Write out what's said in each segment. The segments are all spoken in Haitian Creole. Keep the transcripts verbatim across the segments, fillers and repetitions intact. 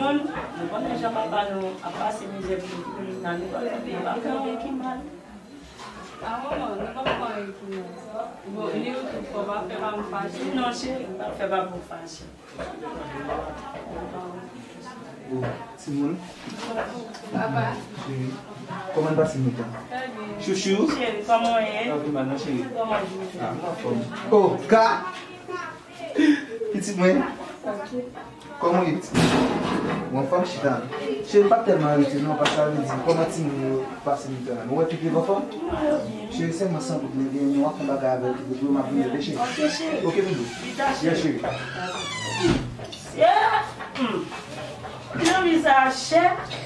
Nou konnen jan papa nou ap pase mizè pou nou, pou nou, nou pa fè anyen ki mal. A, manman, nou pa fè anyen ki mal. Bon, li ou tou fò, pa fè pa m fache. Non, cheri, pa fè pa m fache. Oh, timoun. Papa. Cheri, kòman n pase nèt la? Chouchou? Cheri, kòman w ye? Sa pi mal non, cheri. Kòman w ye? Ah, m anfòm. Oh, ka! Pitit mwen. Kòman w ye, pitit mwen? Ou anfòm, chita. Cheri, m pa t tèlman rete non, paske sa vle di, kòman timoun yo pase nèt la? Nou wè pipi anfòm? Cheri, sèlman san goud mwen genyen, mwen ap fè bagay avè l tou, pou yo m ap vini, ok, cheri? Ok, cheri. Ok, doudou. Chita, Yeah, cheri. cheri. Yeah. Hmm. Granmi sa a chè,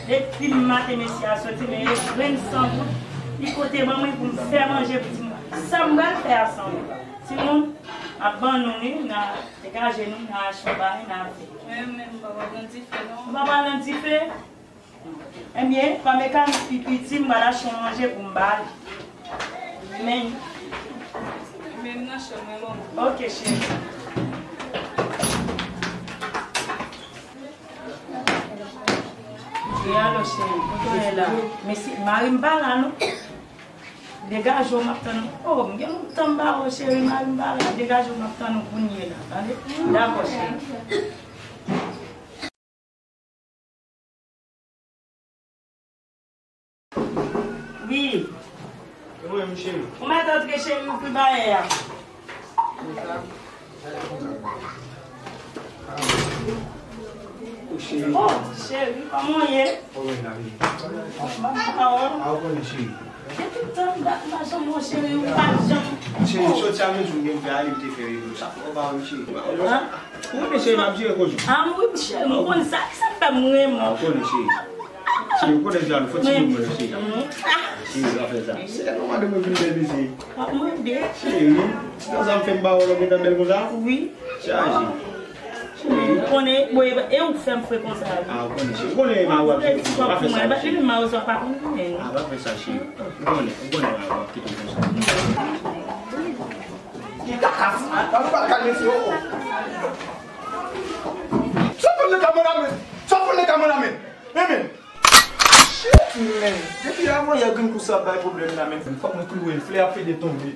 depi maten mesye a soti, men e grenn san goud, li pote ban mwen pou m fè manje pou timoun. Sa m pral fè a san goud? Timoun, ap ban nou li, n a degaje nou, n a achte yon bagay, n a fè. Mwen menm, m pa pral nan dife non. Ou pa pral nan dife? Ebyen, pa mekanik pi piti, m pral achte yon manje pou m ba li. Men. Men m nan chanm mwen, manman. Ok, cheri. E alò, cheri, kote w ye la? Men si, mari m pa la, non. Degaje w, m ap tann ou. Oh, m gen lontan m pa wè w, cheri, mari m pa la. Degaje w, m ap tann ou kounye la, tande? Dakò, cheri. Wi. E mwen menm cheri. Ou mèt antre cheri, ouvri bayè a. Ou cheri. Oh, cheri, kòman w ye? Kòman w la menm? Ban m pawòl. A ou konnen cheri. Depi tan dat m pa janm wè w cheri, ou pa janm. Cheri, soti a menm jou m gen fè ale m te fè rezo sa. Ou pa wè m cheri. Ou renmen cheri m ap jere koze. Ah wi, m cheri, m konn sa. Sa fè m renmen. A ou konnen cheri. Cheri, ou konnen jan nou fò ti moun mwen cheri. Cheri, pa fè sa. Se lè mwen mande mwen vin bèl mesye. W ap mande. Cheri, ti tan sa m fè m pa wè lòt gentan bèl konsa. Wi. Chaje. Ou konnen, bon, e, e ou k fè m fre konsa wi. A ou konnen cheri. Ou konnen ma wè. Ou fè ti kòb Pa pou fè mwen, sa bat cheri. li ma ou sa pa konnen. A pa fè sa cheri. Ou konnen, ou konnen ma wè kite konsa. Ki kaka sa? Sa nou pa ka mesye, oh, oh. Sa fè le ka mon ami? Sa fè le ka mon ami? Men men. Shit, men. Depi avan yè grenn kou sa bay pwoblèm la, men. Fòk mwen klouwe l, flè ap fede tonbe.